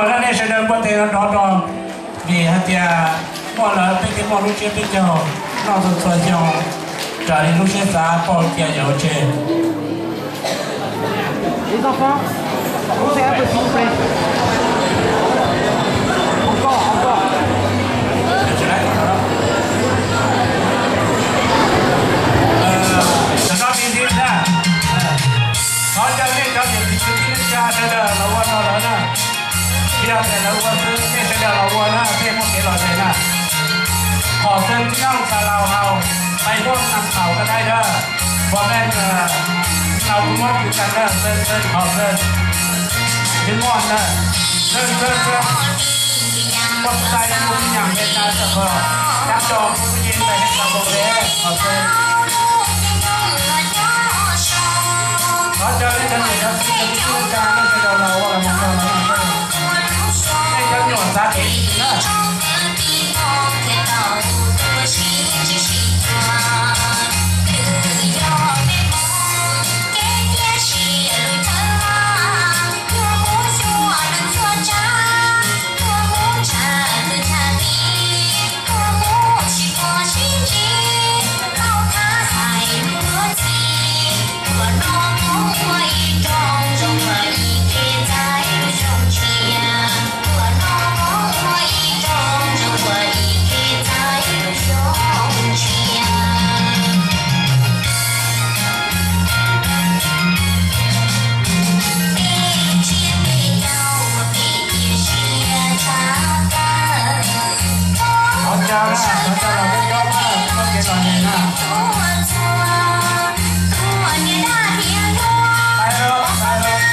Nej sawv daws npuaj tes rov rau, vim hais tias muaj lawv peb thiaj muaj lub tsiab peb caug noj txhua txhua xyoo raws li lub siab xav, pauj cia yawm tseg. Thov caw nej cov niam txiv kwv tij neej tsa sawv daws los ua no lawm na. Tsis yog tias lawv ua xwb, nej sawv daws los ua na, tej muaj kev lom zem na. Qhov xwb tib neeg xav laus haus, pais muaj nas thaum ka dai dawb, pom nej laus kuv muab kuv tag na, xwb xwb qhov xwb, twb muaj na, xwb xwb xwb. Muaj tus tais muaj tus nyam npe tas tawm kos, cab co muaj tus yeej tais hej tas nkaus npe qhov xwb. Thov caw nej cov niam cov txiv cov kwv tij neej tsa nej sawv daws los ua los mus no los na. Nej cov nyuam xav kev dim na. Thov caw na, thov caw los peb caub na, muaj kev lom zem na. Pais los, pais los.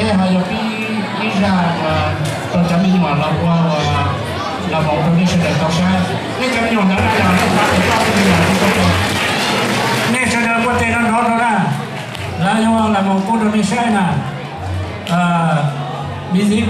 Ho yog pib ib zaj uas rau cov me nyuam los ua, los mus rau nej sawv daws tau saib. Nej cov me nyuam ntawd na, yog nej xav tias koj tus me nyuam, nej sawv daws muab tes nrov nrov rau na, lawv yuav los mus pub rau nej saib na. Me ntxiv.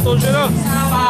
Tuaj seb na.